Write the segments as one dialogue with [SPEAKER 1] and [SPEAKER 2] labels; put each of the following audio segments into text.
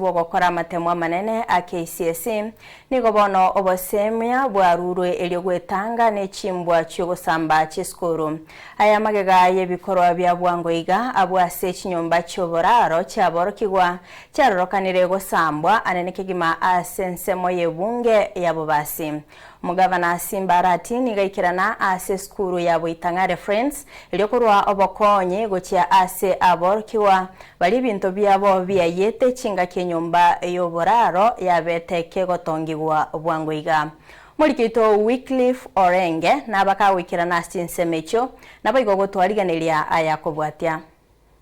[SPEAKER 1] bw'ogokora amatemo amanene a KCSE, nigo bono obosemia bwarurwe erio gwetanga ne chimbwa chi'ogosamba chisukuru. Aya magega y'ebikorwa bia bwango iga abwo ase chinyomba chi'oboraro chiaborokigwa chiarorokanire gosambwa anene kegima ase ensemo y'ebunge ya Bobasi. Omogavana Simba Arati nigo aikerana ase esukuru ya Boitang'are Friends erio korwa obokonyi gochia ase aborokigwa baria ebinto biabo biayiete chingaki enyomba y'oboraro yabete kegotongigwa bwango iga. Omoriki oito Wycliffe Orenge nabakagoikerana ase chinsemo echio, naboigo gotwarigeneria aya kobwatia.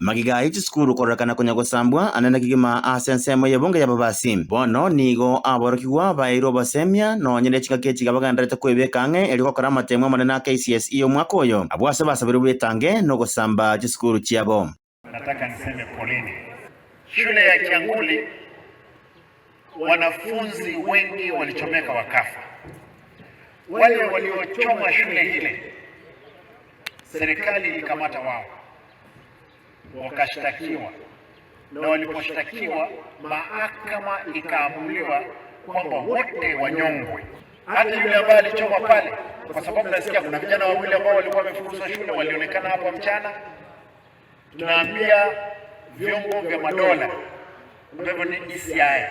[SPEAKER 2] Magega aye chisukuru kororekana konya gosambwa anene kegima ase ensemo y'ebunge y'ababasi. Bono nigo aborokigwa baeirwe obosemia nonye ne chingaki echi bagendererete kwebeka ang'e erio gokora amatemo amanene a KCSE y'omwaka oyo, abwo ase basabirwe betange nogosamba chisukuru chiabo.
[SPEAKER 3] Nataka niseme poleni. Shule ya Kyanguli wanafunzi wengi walichomeka wakafa. Wale waliochoma shule ile serikali ilikamata wao wakashtakiwa, na waliposhtakiwa mahakama ikaamuliwa kwamba wote wanyongwe, hata yule ambaye alichoma pale, kwa sababu nasikia kuna vijana wawili ambao walikuwa wamefukuzwa shule walionekana hapa mchana. Tunaambia vyombo vya madola ambavyo ni DCI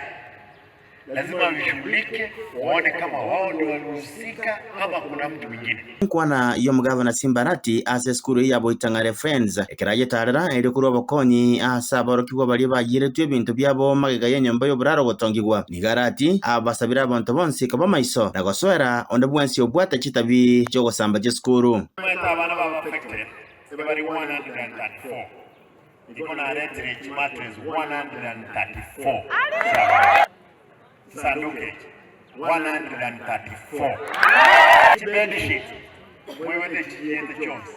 [SPEAKER 3] lazima vishughulike, waone kama wao ndio walihusika ama kuna mtu mwingine.
[SPEAKER 2] Enkwana y'omogavana Simba Arati ase esukuru eye ya Boitang'are Friends ekero ayetarera erio korwa obokonyi ase aborokigwa baria bayieretwe ebinto biabo magega y'enyomba y'oboraro gotongigwa. Nigo Arati abasabire abanto bonsi koba maiso na gosoera onde bwensi obwate chitabi chi'ogosamba chisukuru.
[SPEAKER 3] Omanyete abana babo affected bari 134. Igo naretire chimatres 134 chi'abanto, chisanduku echi 134, chibed sheet moigwete chichiete chionsi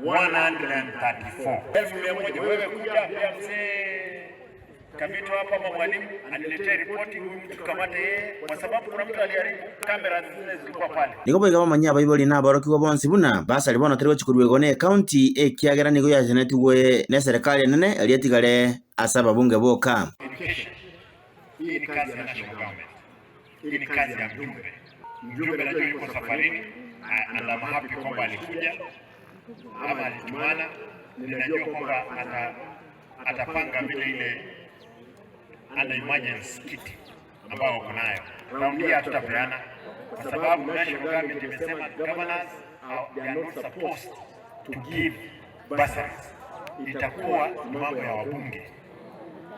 [SPEAKER 3] 134. Elfu mia moja wewe kuja ambia mzee Kavito hapa ama mwalimu aniletee ripoti, huyu mtu tukamate yeye, kwa sababu kuna mtu aliharibu kamera zile zilikuwa pale.
[SPEAKER 2] Nigo boigo bamanyie abaibori na aborokigwa bonsi buna basari bono tari gochia koruegwa ne ekaunti, ekiagera nigo yachenetigwe neserekari enene eria etigare ase ababunge boka.
[SPEAKER 3] Education, hii ni kazi ya national government, hii ni kazi ya mjumbe. Mjumbe najua yuko safarini and I'm happy kwamba alikuja ama alitumana, ninajua kwamba ata atapanga vile ile under emergency kit ambayo wako nayo. Raundi hii hatutapeana kwa sababu national government imesema governors are, they are not supposed to give bursaries. Itakuwa ni mambo ya wabunge.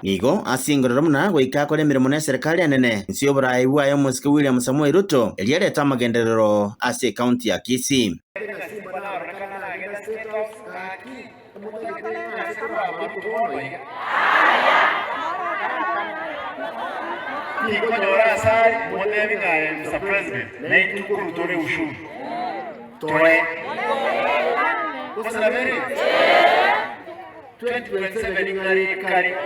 [SPEAKER 2] Nigo asingorera buna goika akore emeremo neserikari enene inse y'oboraai bwaye omosike William Samoei Ruto erio arete amagenderero ase ekaunti ya Kisii.
[SPEAKER 3] Tikonyora asari motebi ng'a aye Mr. President naintwe korwa tore ushuru toe gose nabere 2027 ng'are kare.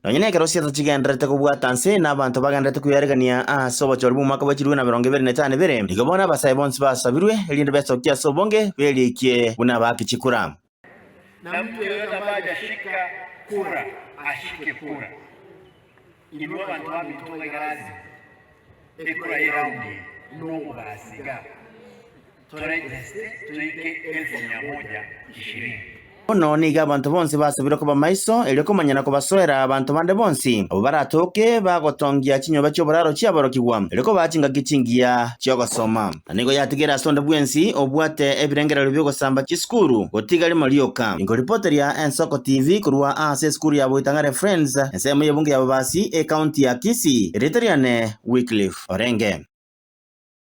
[SPEAKER 2] Nonya nekero chiato chigendererete kobwata nse, na abanto bagendererete kwearegania ase obochori bw'omwaka bwa chilifu na emerongo ebere na etano ebere, nigo bono abasae bonsi basabirwe, erinde besokie ase obonge, berikie buna abaaki chikura.
[SPEAKER 3] Na mtu yeyote ambaye hajashika kura ashike kura. Inwe abanto baminto ngaigaranse ekura y'eraundi eye nomobasi iga toregeste toike elfu mia moja ishirini.
[SPEAKER 2] Bono nigo abanto bonsi basabirwe koba maiso, erio komanya na kobasoera abanto bande bonsi, abwo baratoke bagotongia chinyomba chi'oboraro chi'aborokigwa, erio kobaa chingaki chingiya chi'ogosoma. Na nigo yatigere ase onde bwensi obwate ebirengererio bi'ogosamba chisukuru, gotiga rimo rioka. Inkoripoteria Ensoko TV korwa ase esukuru ya Boitang'are Friends, ensemo y'ebunge ya Babasi, ecounty ya Kisii. Erieta riane Wycliffe Orenge.